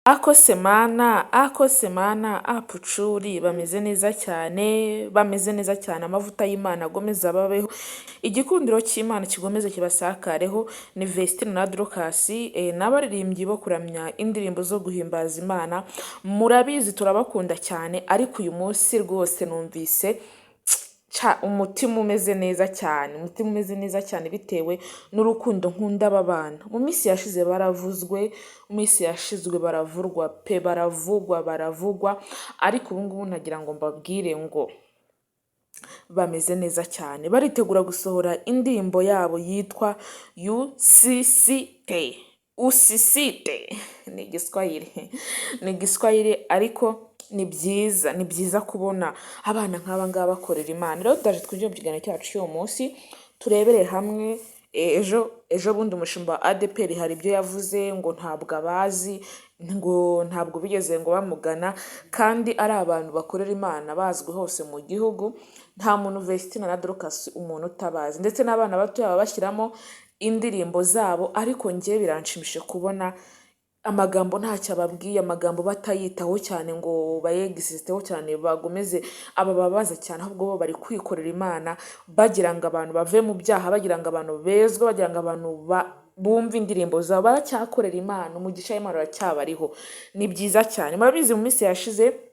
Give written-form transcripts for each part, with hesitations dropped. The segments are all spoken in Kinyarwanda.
Ako semana, ako semana, apucuri bameze neza cyane, bameze neza cyane, amavuta y'Imana agomeze ababeho, igikundiro cy'Imana kigomeze kibasakareho. Ni Vestine na Dorcas, n'abaririmbyi bo kuramya, indirimbo zo guhimbaza Imana. Murabizi turabakunda cyane, ariko uyu munsi rwose numvise umutima umeze neza cyane, umutima umeze neza cyane bitewe n'urukundo nkunda aba bana. Mu minsi yashize baravuzwe, mu minsi yashizwe baravurwa pe, baravugwa, baravugwa, ariko ubu ngubu nagira ngo mbabwire ngo bameze neza cyane, baritegura gusohora indirimbo yabo yitwa UCCT. Usisite ni Igiswahili, ni Igiswahili, ariko ni byiza, ni byiza kubona abana nk'aba ngaba bakorera Imana. Rero turaje twinjire mu kiganiro cyacu cy'uyu munsi, turebere hamwe. Ejo ejo bundi umushumba wa ADEPR hari ibyo yavuze ngo ntabwo abazi, ngo ntabwo bigeze ngo bamugana, kandi ari abantu bakorera Imana bazwi hose mu gihugu. Nta muntu Vestine na Dorcas umuntu utabazi, ndetse n'abana bato baba bashyiramo indirimbo zabo. Ariko njye biranshimishije kubona amagambo ntacyo ababwiye, amagambo batayitaho cyane ngo bayegisiteho cyane, bagomeze abababaza cyane, ahubwo bo bari kwikorera Imana bagira ngo abantu bave mu byaha, bagira ngo abantu bezwe, bagira ngo abantu bumve indirimbo zabo. Baracyakorera Imana, umugisha w'Imana uracyabariho, ni byiza cyane. Murabizi mu minsi yashize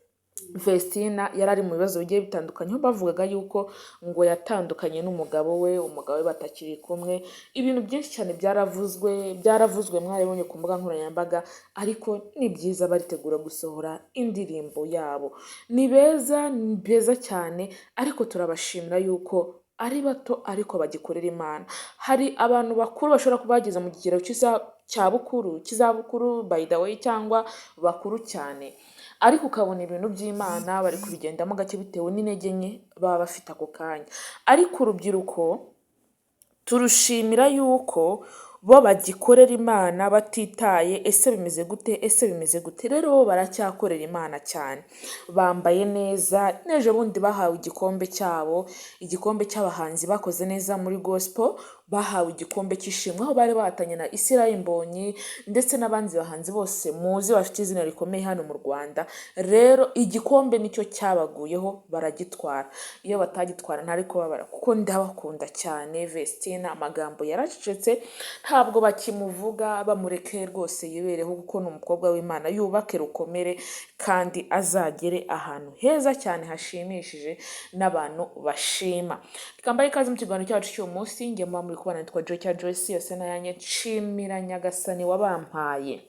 Vestina yari ari mu bibazo bigiye bitandukanye, aho bavugaga yuko ngo yatandukanye n'umugabo we, umugabo we batakiri kumwe. Ibintu byinshi cyane byaravuzwe, byaravuzwe, mwarabibonye ku mbuga nkoranyambaga. Ariko ni byiza, baritegura gusohora indirimbo yabo. Ni beza, ni beza cyane, ariko turabashimira yuko ari bato ariko bagikorera Imana. Hari abantu bakuru bashobora kuba bageze mu kigero cya bukuru, cy'izabukuru by the way, cyangwa bakuru cyane, ariko ukabona ibintu by'Imana bari kubigendamo gake bitewe n'intege nke baba bafite ako kanya. Ariko urubyiruko turushimira yuko bo bagikorera Imana batitaye ese bimeze gute, ese bimeze gute. Rero bo baracyakorera Imana cyane, bambaye neza. N'ejo bundi bahawe igikombe cyabo, igikombe cy'abahanzi bakoze neza muri gospel. Bahawe igikombe cy'ishimwe aho bari bahatanye na Israel Mbonyi ndetse n'abandi bahanzi bose muzi bafite izina rikomeye hano mu Rwanda. Rero igikombe nicyo cyabaguyeho, baragitwara. Iyo batagitwara ntari kubabara, kuko ndabakunda cyane. Vestine amagambo yaracecetse, ntabwo bakimuvuga. Bamureke rwose yibereho, kuko ni umukobwa w'Imana, yubake rukomere kandi azagere ahantu heza cyane hashimishije n'abantu bashima. Reka mbahe ikaze mu kiganiro cyacu cy'uyu munsi. Njye muba muri kubana nitwa Joy cya Joyce yose nayanjye. Nshimira Nyagasani wabampaye.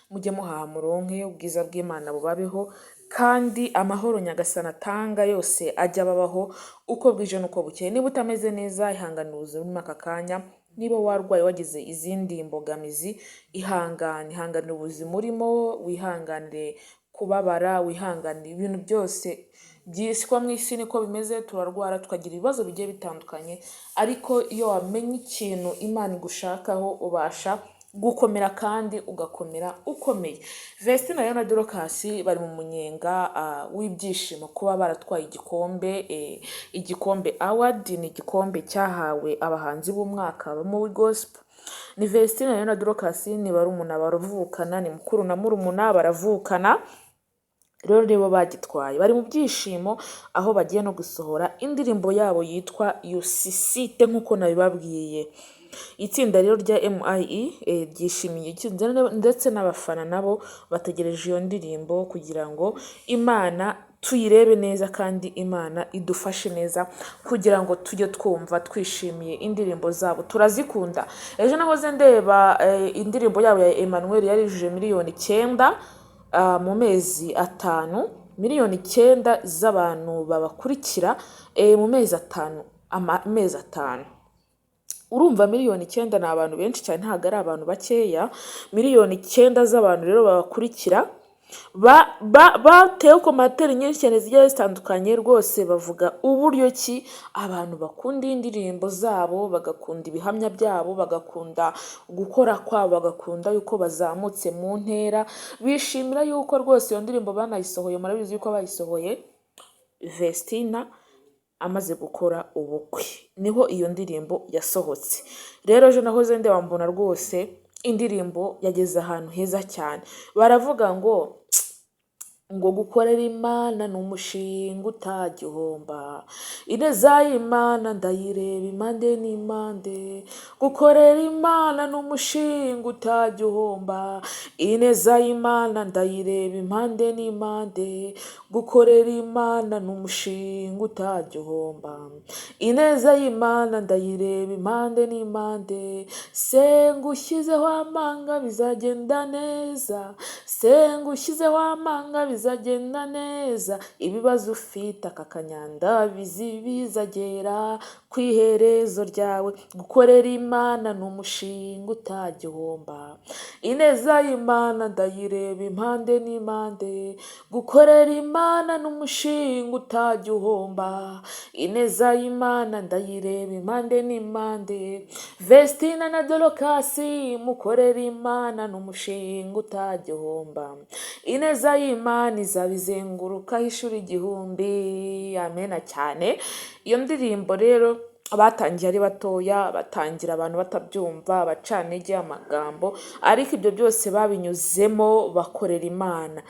Mujye muhaha muronke, ubwiza bw'Imana bubabeho, kandi amahoro Nyagasani atanga yose ajya ababaho uko bwije n'uko bukeye. Niba utameze neza, ihangane ubuzima urimo aka kanya. Niba warwaye, wagize izindi mbogamizi, ihangane, ihanganire ubuzima urimo, wihanganire kubabara, wihanganire ibintu byose by'isi. Kuba mu isi niko bimeze, turarwara, tukagira ibibazo bigiye bitandukanye, ariko iyo wamenye ikintu Imana igushakaho ubasha gukomera kandi ugakomera ukomeye. Vestine rero na Dorcas bari mu munyenga w'ibyishimo kuba baratwaye igikombe, igikombe award. Ni igikombe cyahawe abahanzi b'umwaka bo muri gospel. Ni Vestine rero na Dorcas, ni barumuna, baravukana, ni mukuru na murumuna, baravukana. Rero nibo bagitwaye, bari mu byishimo aho bagiye no gusohora indirimbo yabo yitwa Usisite nk'uko nabibabwiye. Itsinda rero rya MIE ryishimiye itsinda, ndetse n'abafana nabo bategereje iyo ndirimbo kugira ngo Imana tuyirebe neza kandi Imana idufashe neza kugira ngo tujye twumva twishimiye indirimbo zabo, turazikunda. Ejo nahoze ndeba indirimbo yabo ya Emmanuel yarijuje 9 miliyoni mu mezi 5, 9 miliyoni z'abantu babakurikira mu mezi 5, amezi 5. Urumva 9 miliyoni ni abantu benshi cyane, ntabwo ari abantu bakeya. 9 miliyoni z'abantu rero babakurikira, bateyeho commentaire nyinshi cyane zigiye zitandukanye rwose, bavuga uburyo ki abantu bakunda indirimbo zabo, bagakunda ibihamya byabo, bagakunda gukora kwabo, bagakunda yuko bazamutse mu ntera. Bishimira yuko rwose iyo ndirimbo banayisohoye. Murabizi yuko bayisohoye Vestina amaze gukora ubukwe, niho iyo ndirimbo yasohotse. Rero ejo nahoze ndeba mbona rwose Indirimbo yageze ahantu heza cyane. Baravuga ngo gukorera Imana ni umushinga utajya uhomba, ineza y'Imana ndayireba impande n'impande. Gukorera Imana ni umushinga utajya uhomba, ineza y'Imana ndayireba impande n'impande. Gukorera Imana ni umushinga utajya uhomba, ineza y'Imana ndayireba impande n'impande. Senga ushyizeho amanga bizagenda neza, senga ushyizeho amanga bizagenda neza. Ibibazo ufite aka kanyanda bizi bizagera ku iherezo ryawe. Gukorera Imana ni umushinga utajya uhomba, ineza y'Imana ndayireba impande n'impande. Gukorera Imana ni umushinga utajya uhomba, ineza y'Imana ndayireba impande n'impande. Vestina na Dorokasi, mukorera Imana ni umushinga utajya uhomba, ineza y'Imana izabizengurukaho inshuro 1000. Amena cyane. Iyo ndirimbo rero batangiye ari batoya, batangira abantu batabyumva, bacantege, amagambo, ariko ibyo byose babinyuzemo bakorera Imana.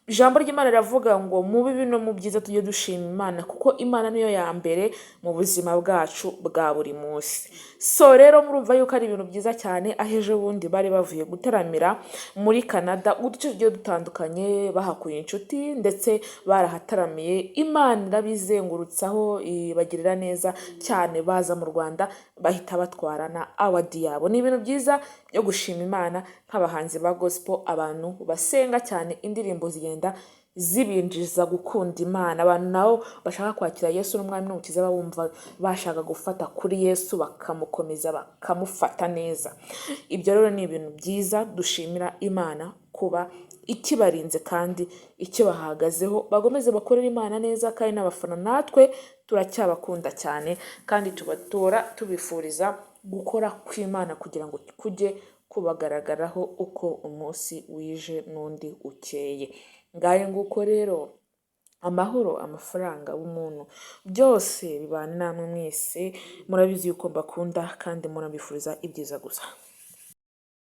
Ijambo ry'Imana riravuga ngo mu bibi no mu byiza tujye dushima Imana, kuko Imana niyo ya mbere mu buzima bwacu bwa buri munsi. So rero murumva yuko ari ibintu byiza cyane, aho ejo bundi bari bavuye gutaramira muri Canada, uduce tugiye dutandukanye, bahakuye inshuti ndetse barahataramiye, Imana irabizengurutsaho ibagirira neza cyane, baza mu Rwanda bahita batwarana award yabo. Ni ibintu byiza byo gushima Imana nk'abahanzi ba gospel, abantu basenga cyane, indirimbo zigenda zibinjiza gukunda Imana. Abantu nabo bashaka kwakira Yesu n'Umwami n'Umukiza bumva bashaka gufata kuri Yesu, bakamukomeza, bakamufata neza. Ibyo rero ni ibintu byiza dushimira Imana kuba ikibarinze kandi ikibahagazeho, bakomeze bakorere Imana neza. Kandi n'abafana natwe turacyabakunda cyane, kandi tubatora tubifuriza gukora kw'Imana kugira ngo kujye kubagaragaraho uko umunsi wije n'undi ukeye. Ngahe nguko rero, amahoro, amafaranga, umuntu, byose bibana namwe mwese. Murabizi yuko mbakunda kandi murabifuriza ibyiza gusa.